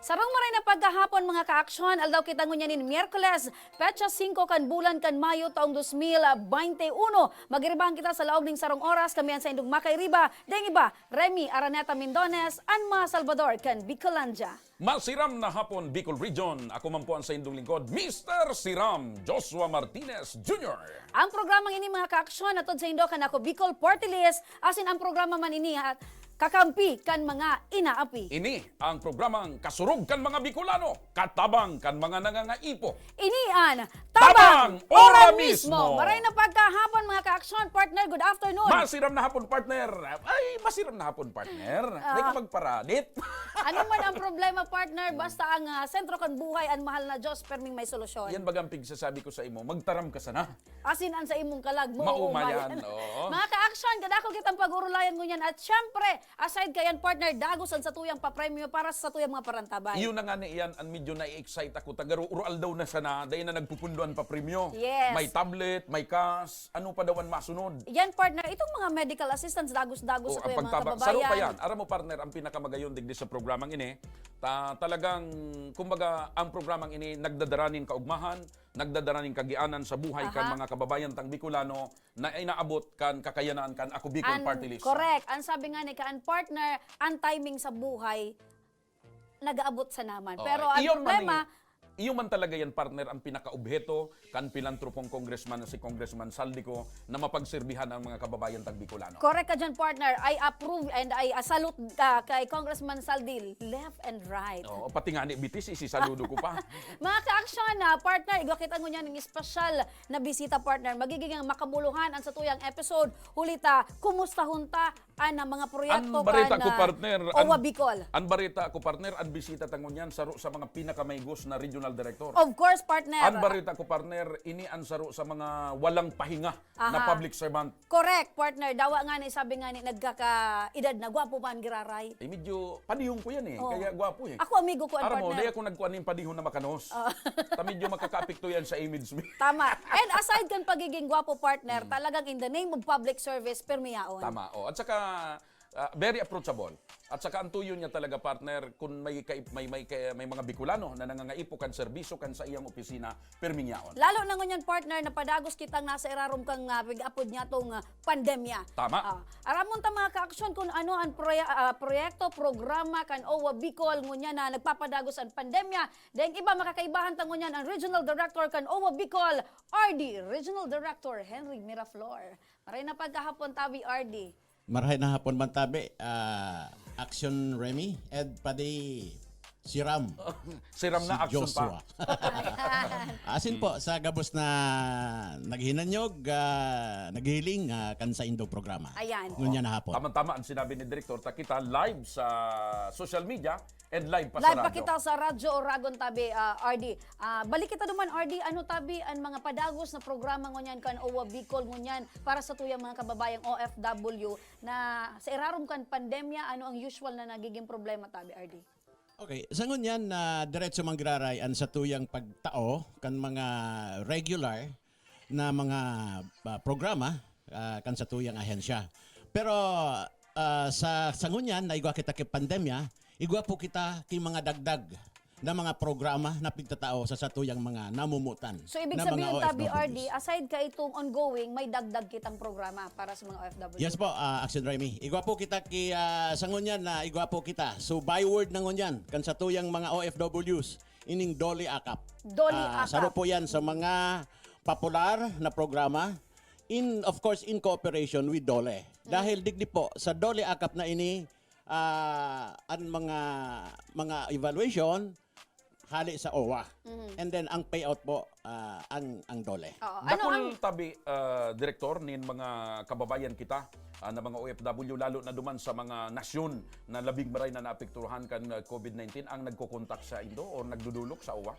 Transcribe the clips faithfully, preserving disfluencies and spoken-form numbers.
Sarong maray na pagkahapon, mga kaaksyon, aldaw kita ngunyan nin Miyerkules, petsa singko kan bulan kan Mayo, taong dos mil baynte uno. Magiribahan kita sa laog ning sarong oras, kami an saindong makairiba, daing iba, Remy Araneta Mindones, an mga Salvador kan Bicolandia. Masiram na hapon, Bicol Region. Ako man po ang saindong lingkod, Mister Siram, Joshua Martinez Junior. Ang programang ini, mga kaaksyon, hatod saindo kan Ako Bicol Party List, asin ang programa man ini, ha, kakampi kan mga inaapi. Ini ang programang kasurog kan mga Bicolano, katabang kan mga nangangaipo. Ini an Tabang Tabang Ora Ora Mismo. Mismo. Maray na pagkahapon, mga kaaksyon, partner, good afternoon. Masiram na hapon, partner. Ay, masiram na hapon, partner. Ah. May ka magparadit. Ano man ang problema, partner, basta ang, ah, sentro kan buhay, ang mahal na Diyos, perming may solusyon. Yan bagang pigsasabi ko sa imo, magtaram ka sana. Asin an sa imong kalag mo, Maumayan, umayan. Oo. Mga kaaksyon, kadako kitang pag-urulayan ngunyan. At syempre, aside kayan, partner, dagos an satuyang papremyo para sa satuyang mga parantabay. Iyon na nga ni iyan, ang medyo na-excite ako. Tagaro-, uro aldaw na sana, dahil na nagpupundo an papremyo. Yes. May tablet, may cash, ano pa daw an masunod? Yan, partner, itong mga medical assistance, dagos-dagos Oh, sa ang tuyang mga pagtabang. Saro pa kababayan. Yan. Aram mo, partner, ang pinakamagayon digdi sa programang ini, ta-, talagang, kumbaga, ang programang ini nagdadara nin kaugmahan, nagdadara nin kagianan sa buhay kan Aha. mga kababayan tang Bicolano na inaabot kan kakayanan kan Ako Bicol An, Party List. Correct. Ang sabi nga ni kaan, partner, ang timing sa buhay, nag-aabot sa naman. Oo, Pero ang iyon man problema, eh, iyon man talaga yan, partner, ang pinakaobheto kan pilantropong congressman na si Congressman Saldico na mapagserbihan ang mga kababayan tang Bicolano. Correct ka dyan, partner. I approve and I, ah, salute, ah, kay Congressman Saldi, left and right. Oo, pati nga ni B T C, si saludo ko pa. Mga kaaksyon, ah, partner, igwa kita ngunyan ng espesyal na bisita, partner. Magiging ang makabuluhan ang satuyang episode. Huli ta, kumustahon ta an, ah, mga proyekto An bareta kan, ko, ah, partner, an, Owa Bicol. An bareta ko, partner, an bisita ta ngunyan, saro sa mga pinakamaigos na regional director. Of course, partner. An bareta ko, partner, ini an saro sa mga walang pahinga na Aha. public servant. Correct, partner. Dawa nga ni, sabi nga ni, nagkaka-edad na, gwapo pa an giraray. Eh, medyo padihon ko yan eh, Oo. kaya gwapo eh. Ako, amigo ko an Aram mo, partner. di ako nagkuan ning padihon na makanos. Oo. Ta medyo makakaapekto yan sa image mo. Tama. And aside kan pagiging gwapo, partner, Hmm. talagang in the name of public service, permi yaon. Tama, oh. At saka, ah, very approachable. At saka ang tuyo niya talaga, partner, kung may kai-, may, may, kay-, may mga Bicolano na nangangaipo kan serbisyo kan sa iyang opisina, perming yaon. Lalo na ngunyan, partner, na padagos kitang nasa irarom kang, ah, pig-apod niya tong, ah, pandemya. Tama. Ah, aramon ta, mga kaaksyon, kung ano ang proye-, ah, proyekto, programa kan Owa Bicol ngunyan na nagpapadagos ang pandemya. Daing iba, makakaibahan ta ngunyan ang Regional Director kan Owa Bicol, R D, Regional Director Henry Miraflor. Maray na pagkahapon, tabi, R D. Marahay na hapon man tabi, ah, Action Remy, ed padi Siram. Siram na Si action Joshua. pa. Asin po, sa gabos na naghinanyog, ah, naghiling, ah, kan saindo programa. Ayan. Ngunyan na hapon. Tama-tama ang sinabi ni Direktor. Ta kita live sa social media and live pa sa Live pa radyo. kita sa Radyo Oragon, tabi, ah, R D. Ah, balik kita duman, R D. Ano, tabi, ang mga padagos na programa ngunyan kan Owa Bicol ngunyan para sa tuyang mga kababayang O F W na sa irarom kan pandemya, ano ang usual na nagiging problema, tabi, R D? Okay, sa ngunyan na diretso manggiraray an satuyang pagtao kan mga regular na mga, ah, programa, ah, kan satuyang ahensya. Pero, ah, sa, sa ngunyan na igwa kita ki pandemya, igwa po kita ki mga dagdag na mga programa na pigtatao sa satuyang mga namumutan So, ibig na mga sabihin, tabi, O F W Ds. R D, aside ka itong ongoing, may dagdag kitang programa para sa mga O F W. Yes po, ah, Action Remy. Igwa po kita ki, ah, sa ngunyan na igwa po kita. So, byword na ngunyan, kan satuyang mga O F Ws, ining Dole Akap. Dole Ah, Akap. saro po yan sa mga popular na programa, in, of course, in cooperation with Dole. Mm. Dahil digdi po, sa Dole Akap na ini, ah, ang mga, mga evaluation, hali sa owa. Mhm. And then, ang payout po, ah, ang, ang dole. Oo. Ano Dakul ang tabi, ah, Direktor, nin mga kababayan kita, ah, na mga O F W, lalo na duman sa mga nasyon na labing maray na naapektuhan kan, ah, COVID nineteen, ang nagkokontak sa indo o nagdudulok sa owa?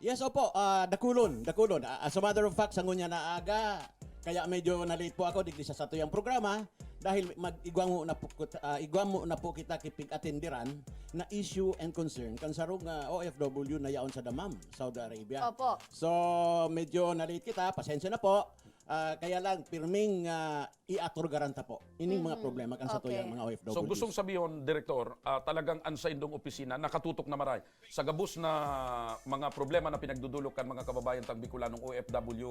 Yes, opo. Ah, dakulon, dakulon. Ah, as a matter of fact, sa ngunya na aga, kaya medyo na-late po ako digdi sa satuyang programa dahil mag-, igwa mo na po, ah, igwa mo na po kita kipig-atenderan na issue and concern kan sarong, ah, O F W na yaon sa Dammam, Saudi Arabia. Opo. So, medyo na-late kita, pasensya na po. Ah, kaya lang, pirming, ah, iaturgaran ta po ining mga Mm. problema kan satuyang Okay. mga O F Ws. So, gustong sabihon, Direktor, ah, talagang an saindong opisina nakatutok na maray sa gabos na mga problema na pinagdudulok kan mga kababayan tang Bicolanong O F W,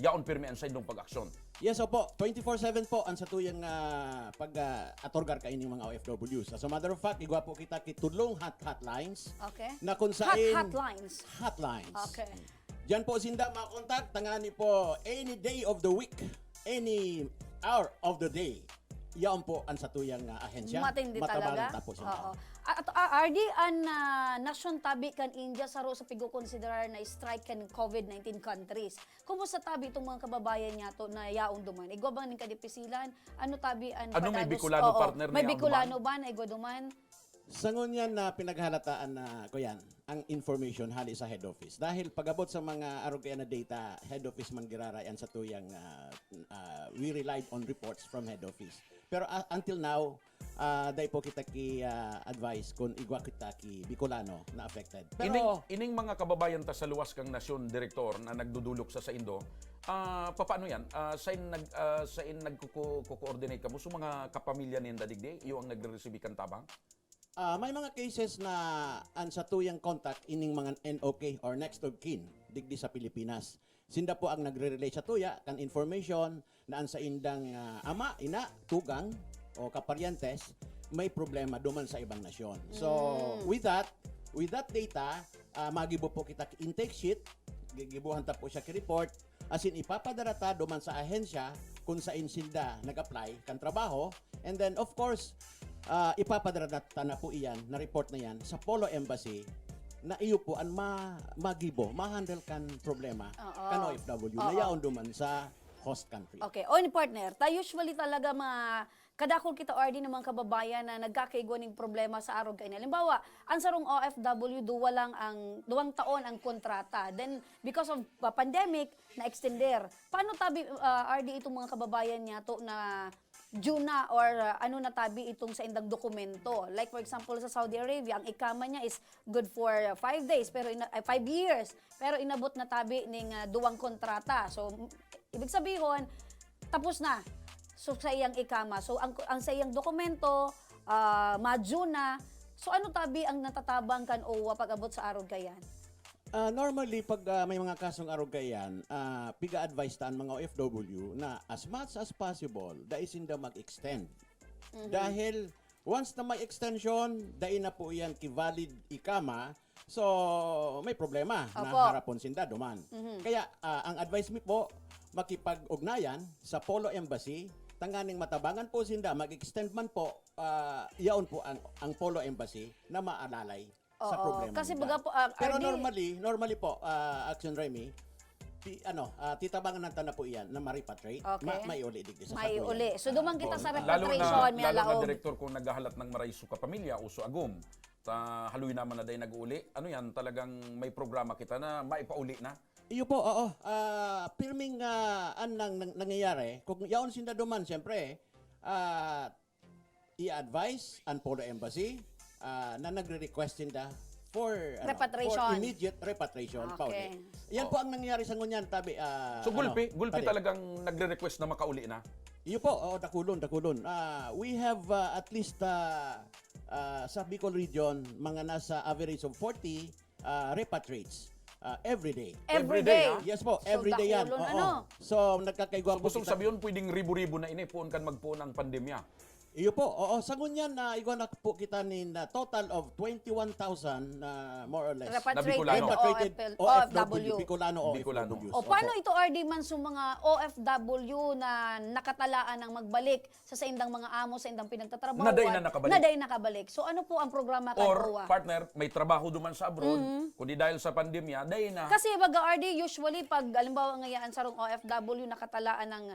yaon pirmi an saindong pag-aksyon. Yes, opo. Twenty-four seven po ang satuyang, ah, pag, ah, aturgar kaining mga O F Ws. As a matter of fact, igwa po kita ki tulong hot hotlines Okay. na kung Hot sain hotlines. hotlines. Okay. Diyan po sinda makontak, tangani po any day of the week, any hour of the day. Yaon po ang satuyang, ah, ahensya. Matindi Matabangan talaga. ta po sinda. Oo. At, ah, R D, an, ah, nasyon tabi kan India saro sa pigkokonsiderar na strike kan COVID nineteen countries. Kumusta tabi itong mga kababayan niyato na yaon duman? Igwa bang nin kadipisilan? Ano tabi an Ano, may padanos? Bicolano Oo, partner na may yaon Bicolano duman? Ba na igwa duman? Sa ngunyan na pinaghalataan na, kuyan, ang information hali sa head office. Dahil pag-abot sa mga arog kaya na data, head office man giraray an satuyang, ah, ah, we relied on reports from head office. Pero, ah, until now, ah, dai po kita ki, ah, advice kung igwa kita ki Bicolano na affected. Pero Ining, ining mga kababayan ta sa luwas kang nasyon, Direktor, na nagdudulok sa saindo, ah, papaano yan? Ah, sain nag-, ah, sain nagkuko-, ko-coordinate kamo? So, mga kapamilya ninda digdi, iyo ang nagre-resibi kan tabang? Ah, may mga cases na an satuyang contact ining mga N O K or next of kin digdi sa Pilipinas. Sinda po ang nagre-relay satuya kan information na an saindang, ah, ama, ina, tugang o kaparyentes may problema duman sa ibang nasyon. So, Mm. with that, with that data, ah, magibo po kita ki intake sheet, gigibuhan ta po siya ki report, asin ipapadara ta duman sa ahensya kun sain sinda nag-apply kan trabaho. And then, of course, ah, ipapadara na, ta na po iyan, na report na yan, sa Polo Embassy, na iyo po an ma-, magibo, ma-handle kan problema Oo. kan O F W na Oo. yaon duman sa host country. Okay. O, ni partner, ta usually talaga ma-, kadakul kita, R D, ng mga kababayan na nagkakaigwa ning problema sa arog kaini. Halimbawa, ang sarong O F W, duwa lang ang, duwang taon ang kontrata. Then, because of, uh, pandemic, na-extender. Paano tabi, uh, R D, itong mga kababayan niyato na due na or, uh, ano na tabi itong saindang dokumento? Like, for example, sa Saudi Arabia, ang ikama niya is good for, uh, five days, pero ina-, ay, five years, pero inabot na tabi ning, uh, duwang kontrata. So, m-, ibig sabihon, tapos na. So, sa iyang ikama. So, ang, ang sa iyang dokumento, ah, ma-due na. So, ano tabi ang natatabang kan O W A pag-abot sa arog kayan? Ah, normally, pag, ah, may mga kasong arog kayan, ah, piga-advise ta an mga O F W na as much as possible, dai sinda mag-extend. Mhm. Dahil once na may extension, dai na po iyan ki valid ikama, so may problema na Opo. harapon sinda duman. Mhm. Kaya, ah, ang advice mi po, makipag-ugnayan sa Polo Embassy, tanganing matabangan po sinda, mag-extend man po, ah, yaon po ang, ang Polo Embassy na maalalay sa Oo. problema Kasi nila. Baga po, ah, Pero R D normally, normally po, ah, Action Remy, ti-, ano, ah, titabangan na ta na po iyan na ma-repatriate, Okay. ma-, maiuli digdi sa Maiuli. Satuyan. So, duman Ah, kita sa Lalo na, repatriation, may lalo na, alaom. Direktor, kung naghahalat ng maray sa kapamilya o sa agom, ta haloy naman na dai nag-uuli. Ano yan, talagang may programa kita na maipauli na? Iyo po, oo. Ah, pirming, ah, an nang, nang, nangyayari, kung yaon sinda duman, siyempre, ah, i-advise an Polo Embassy, ah, na nagre-request sinda for, ano, Repatriation. for immediate repatriation, Okay. pauli. Yan Oh. po ang nangyayari sa ngunyan, tabi, ah, So, ano, gulpi, gulpi pare. talagang nagre-request na makauli na? Iyo po, oo, dakulon, dakulon. Ah, we have, ah, at least, ah, ah, sa Bicol region, mga nasa average of forty, ah, repatriates, ah, every day. Every Every day, day? ah? Yes po, So, every day yan. dakulon, Oo. ano? So, nagkakaigwa So, po gustong kita. sabihin, pwedeng ribo-ribo na ini, poon kan magpoon ang pandemya. Iyo po, oo. Sa ngunyan, na igwa na po kita nin, ah, total of twenty-one thousand, ah, more or less. Repatriate Na Bicolano. to Repatriated O F L, O F W, O F W. Bicolano Bicolano. O F Ws. O, paano Opo. ito, R D, man sa mga O F W na nakatalaan ng magbalik sa saindang mga amo, saindang pinagtatrabahoan, Na dai na nakabalik. na dai nakabalik. So, ano po ang programa kan Or, O W A? partner, may trabaho duman sa abroad, Mhm. kundi dahil sa pandemya, dai na. Kasi, baga, R D, usually, pag, halimbawa, ngayaan sarong O F W nakatalaan ng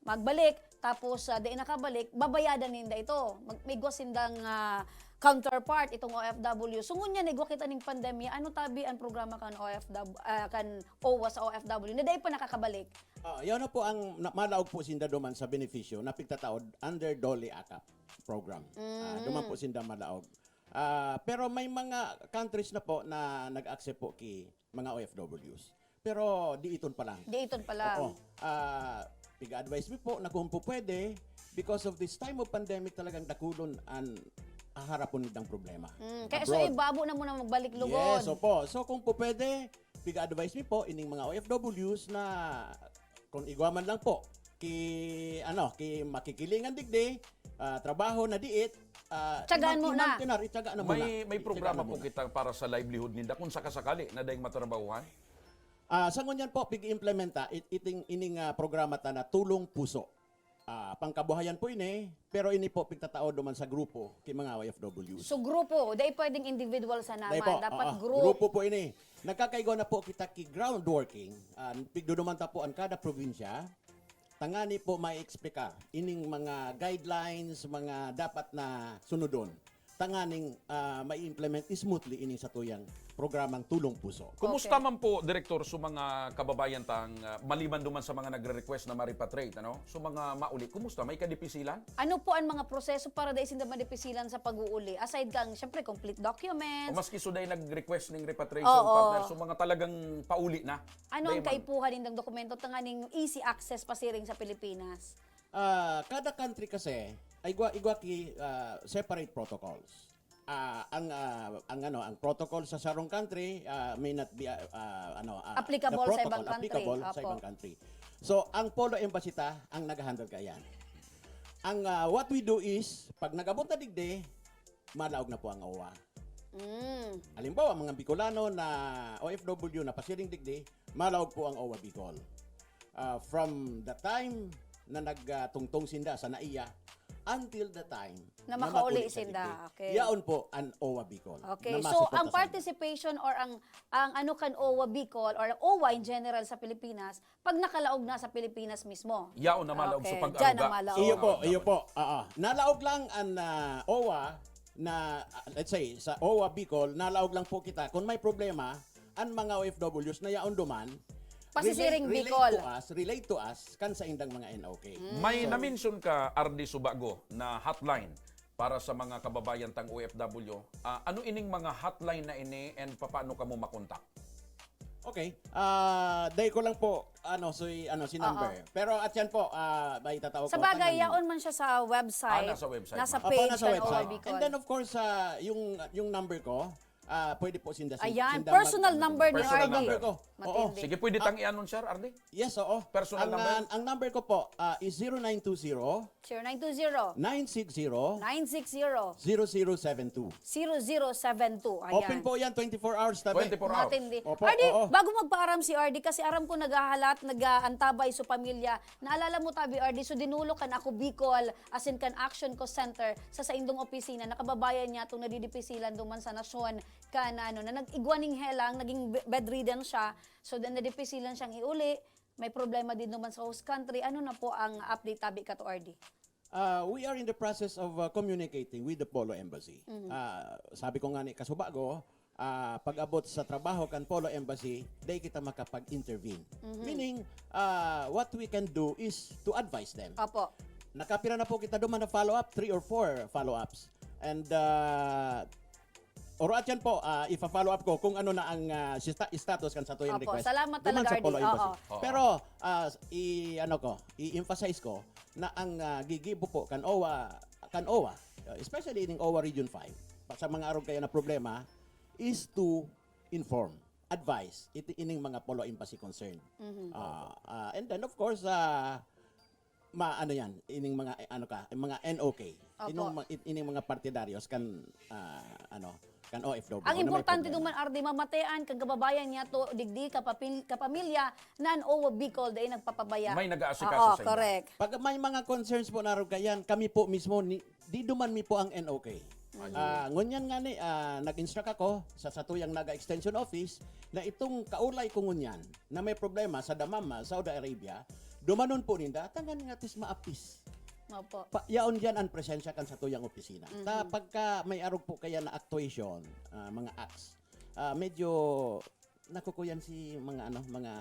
magbalik, tapos, ah, dai nakabalik, babayadan ninda ito. Mag-, may igwa sindang, ah, counterpart itong O F W. So, ngunyan, igwa kita ning pandemya, ano tabi ang programa kan O F W, ah, kan O W A sa O F W na dai pa nakakabalik? Ah, yan na po ang na-, malaog po sinda duman sa benepisyo na pigtataod under DOLE AKAP program. Ah, Mm. duman po sinda malaog. Ah, pero may mga countries na po na nag-accept po ki mga O F Ws. Pero diiton pa lang. Diiton pa lang. Oo. Ah, piga-advise mi po na kung po pwede, because of this time of pandemic, talagang dakulon an haharapon nindang problema. Mm, kaya so, Abroad. Ibabo na muna magbalik lugod. Yes, opo. So, kung po pwede, piga-advise mi po, ining mga O F Ws na kung igwa man lang po, ki, ano, ki makikilingan digdi, ah, trabaho na diit, ah, Tiyagaan mo na. Iman-, iman-, itiyaga na muna. May, may Itiyaga programa na po muna. Kita para sa livelihood ninda kung sakasakali na dayong matrabahuhan? Ah, sa ngunyan po, pig-implementa it-, iting, ining, ah, programa ta na Tulong Puso. Ah, pangkabuhayan po ini, pero ini po pigtatao duman sa grupo ki mga O F Ws. So, grupo, dai pwedeng individual sana Dai man. Po, Dapat oo, group. Grupo po ini. Nagkakaigwa na po kita ki groundworking. Ah, pigduduman ta po an kada probinsya. Tangani po ma-explica ining mga guidelines, mga dapat na sunodon. Tanganing, ah, ma-implement smoothly ining satuyang programang Tulong Puso. Kumusta Okay. man po, Direktor, sa mga kababayan tang, ah, maliban duman sa mga nagre-request na ma-repatriate, ano? Sa mga mauli, kumusta? May kadipisilan? Ano po ang mga proseso para dai sinda madipisilan sa pag-uuli? Aside kang, syempre, complete documents. O maski suday nag-request ning repatriation Oo. partner, so mga talagang pauli na. Ano ang Dai man. Kaipuhan nindang dokumento tanganing easy access pasiring sa Pilipinas? Ah, kada country kasi, ay igwa, igwa ki, ah, separate protocols. Ah, ang, ah, ang ano, ang protocol sa sarong country, ah, may not be, ah, ah, ano, ah, Applicable the sa protocol ibang country. Applicable sa Opo. Ibang country. So, ang Polo Embassy ta ang nag-handle kaiyan. Ang, ah, what we do is, pag nag-abot na digdi, malaog na po ang OWWA. Mm. Halimbawa, mga Bicolano na O F W na pasiring digdi, malaog po ang OWWA Bicol. Ah, from the time na nagtungtong sinda sa NAIA until the time Na na makauli makuli sa sinda. Digdi. Okay. Yaon po ang OWWA Bicol Okay. na So, masuporta ang sa inyo. Participation or ang ang ano kan OWWA Bicol or ang OWWA in general sa Pilipinas, pag nakalaog na sa Pilipinas mismo. Yaon na malaog sa Okay, pag-aruga. Diyan na malaog. Iyo po, iyo po. Oo. Nalaog lang ang, ah, OWWA na, ah, let's say, sa OWWA Bicol, nalaog lang po kita. Kung may problema, ang mga O F Ws na yaon duman, Pasisiring relate, relate Bicol. To us, relate to us, kan saindang mga N O K. Mm. May So, na-mention ka, R D Subago, na hotline para sa mga kababayan tang O F W. Ah, ano ining mga hotline na ini and papaano kamo makontak? Okay. Ah, dai ko lang po, ano, si, ano, si Oo. Number. Pero at yan po, ah, may tatawag Sa ko, bagay, tangan- yaon man siya sa website. Ah, nasa website Nasa man. Opo, page nasa kan website. OWWA Bicol. And then, of course, ah, yung, yung number ko, ah, pwede po sinda, sin-, Ayan, sinda personal mag-, number ni personal R D. Number ko. Oo. Matindi. Sige, pwede tang Ah. I-anunsar, R D? Yes, oo. Personal ang, number? Ah, ang number ko po, ah, is zero nine two zero, Zero nine two zero. Nine six zero. Nine six zero. Zero zero seven two. Zero zero seven two. Ayan. Open po yan, twenty-four hours, tabi. Twenty-four hours. Matindi. Opo, R D, oo. Bago magpaaram si R D, kasi aram ko naghahalat, nag-aantabay so pamilya. Naalala mo, tabi, R D, so dinulok kan Ako Bicol, as in kan Action Call Center, sa saindong opisina, nakababayan niya itong nadidipisilan duman sa nasyon, kan, ano, na nag-igwa ning helang, naging be-, bedridden siya. So, then, nadipisilan siyang iuli. May problema din naman sa host country. Ano na po ang update, tabi ka to, R D? Ah, we are in the process of, ah, communicating with the Polo Embassy. Mhm. Ah, sabi ko nga ni kasubago, ah, pag-abot sa trabaho kan Polo Embassy, dai kita makapag-intervene. Mhm. Meaning, ah, what we can do is to advise them. Opo. Nakapira na po kita duman na follow-up, three or four follow-ups. And, ah, Oro at yan po, ah, ifa-follow up ko kung ano na ang, ah, sista-, status kan satuyang Opo, request salamat duman talaga, sa Polo R D. Embassy. Oo. Oo. Pero, ah, i-, ano ko, i-emphasize ko na ang, ah, gigibo po kan OWWA, kan OWWA, ah, especially ining OWWA Region five, pa-, sa mga arog kaya na problema, is to inform, advise, iti-, ining mga Polo Embassy concerned. Mhm. Ah, ah, and then, of course, ah, ma-, ano yan, ining mga, eh, ano ka, yung mga N O K. Opo. Inong ma-, it-, ining mga partidaryos kan, ah, ano, kan O F W Ang na may importante problema. Duman, R D, mamatean kan kababayan niya to, digdi, kapapil-, kapamilya, nan OWWA Bicol, dai nagpapabaya. May nag-aasikaso Oo, sa inyo. Correct. Pag may mga concerns po na ruga yan, kami po mismo, ni, di duman mi po ang N O K. Ayun. Ah, ngunyan nga ni, ah, nag-instruct ako sa satuyang Naga Extension Office na itong kaulay ko ngunyan na may problema sa Dammam, ah, Saudi Arabia, dumanon po ninda, tangan nga tis maapis. Opo. Pa, yaon diyan ang presensya kan satuyang opisina. Mhm. Ta, pagka may arog po kaya na actuation, ah, mga acts, ah, medyo nakukuyan si mga, ano, mga,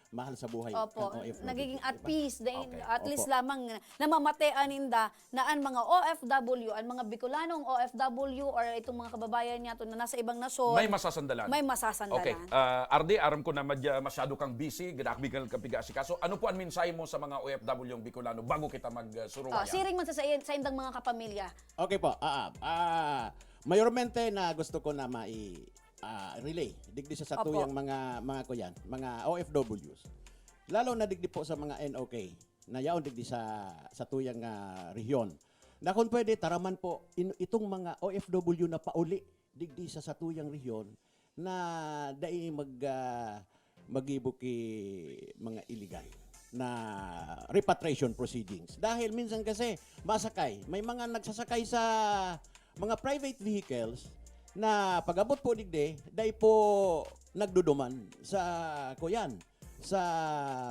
mahal sa buhay Opo, kan O F W, nagiging di at ba? peace. Dahil Okay. at least Opo. lamang na namamatean ninda na an mga O F W, an mga Bicolanong O F W or itong mga kababayan niya na nasa ibang nasyon, May masasandalan. may masasandalan. Okay. Ah, Ardi, aram ko na madya, masyado kang busy, gadaakbigan kang piga-asikaso. Ano po ang mensahe mo sa mga O F W Bicolano bago kita magsuruwayan? Ah, siring man sa, sa, sa indang mga kapamilya. Okay po. Ah, ah, ah, mayormente na gusto ko na mai ah, relay digdi sa Opo. satuyang mga mga kuyan, mga O F Ws. Lalo na digdi po sa mga N O K na yaon digdi sa satuyang ah, rehiyon. Na kung pwede, taraman po in, itong mga O F W na pauli digdi sa satuyang rehiyon na dai mag ah, magibo ki mga illegal na repatriation proceedings. Dahil minsan kasi masakay, may mga nagsasakay sa mga private vehicles na pag-abot po digdi, dai po nagduduman sa kuyan, sa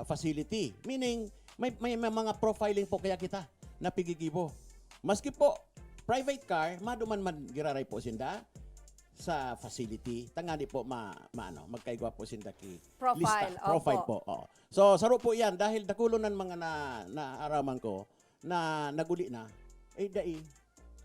facility. Meaning, may, may, may mga profiling po kaya kita na pigigibo. Maski po private car, maduman man giraray po sinda sa facility. Tangani po ma, maano, magkaigwa po sinda ki Profile, lista. Profile opo. Po. Oo. So, saro po yan dahil dakulon ng mga na, naaraman ko na naguli na, eh, dai.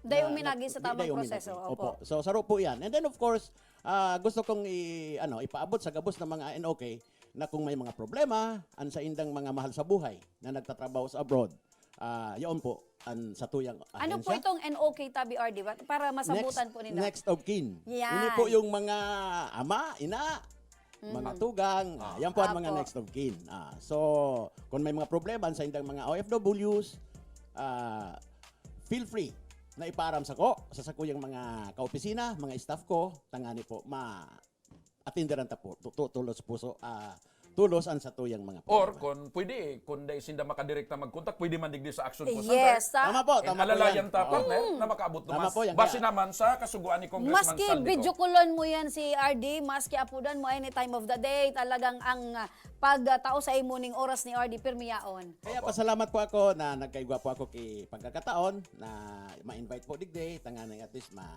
Dai na- uminagi sa na- tamang dai uminagi. proseso. Opo. So, saro po yan. And then, of course, ah, gusto kong i, ano, ipaabot sa gabos ng mga N O K na kung may mga problema, ang sa indang mga mahal sa buhay na nagtatrabaho sa abroad, ah, yaon po, ang satuyang Ano po ahensya. Itong N O K, Tabi R D? Ba- Para masabutan next, po nila. Next of kin. Yan. Ini po yung mga ama, ina, mga tugang. Ah, yan po ang mga Apo. Next of kin. Ah, so, kung may mga problema sa indang mga O F Ws, ah, feel free na ipaaram sa ko, sa sakuyang mga kaopisina, mga staff ko, tangani po, ma atinderan ta po, tu- tu- tulos puso, ah, tulos ang satuyang mga Or problema. Kung pwede, kung dai sinda makadirekta mag-contact, pwede man digdi sa Action po Yes, Center. ah. Tama po, And tama po alalayan yan. ta, Oo. partner, na makaabot Tama naman. Po yan. Base Kaya- naman sa kasugoan ni Congressman Maski Saldico. Video call-on mo yan si R D, maski apudan mo any time of the day, talagang ang ah, pagtao sa imo ning oras ni R D, pirmi yaon. Kaya pasalamat po ako na nagkaigwa po ako ki pagkakataon na ma-invite po digdi, tanganing at least ma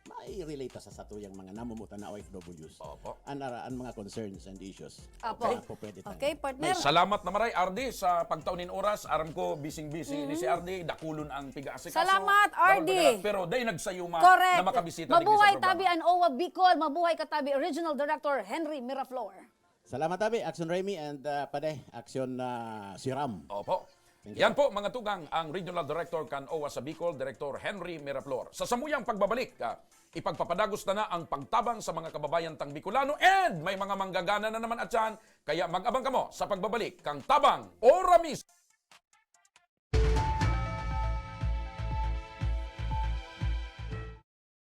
ma-relate sa satuyang mga namumutan na O F Ws. Opo. An, ara- an mga concerns and issues. Apo. Kaya po pwede tayo. Okay, partner. Salamat na maray, R D, sa pagtao nin oras. Aram ko, busy-busy ni si R D. Dakulon ang piga-asikaso. Salamat, Dakulon R D. piga-, pero dai nagsayuma Correct. Na makabisita Mabuhay digdi sa programa. Tabi an O W A Bicol, mabuhay ka Tabi Regional Director Henry Miraflor. Salamat, Tabi. Action Remy and uh, Pade, Action uh, Siram. Opo. Thank you. Yan po, mga tugang, ang Regional Director kan O W A sa Bicol, Director Henry Miraflor. Sa samuyang pagbabalik, ah, ipagpapadagos na na ang pagtabang sa mga kababayan tang Bicolano and may mga manggagana na naman at yan. Kaya mag-abang kamo sa pagbabalik kang Tabang Oramis.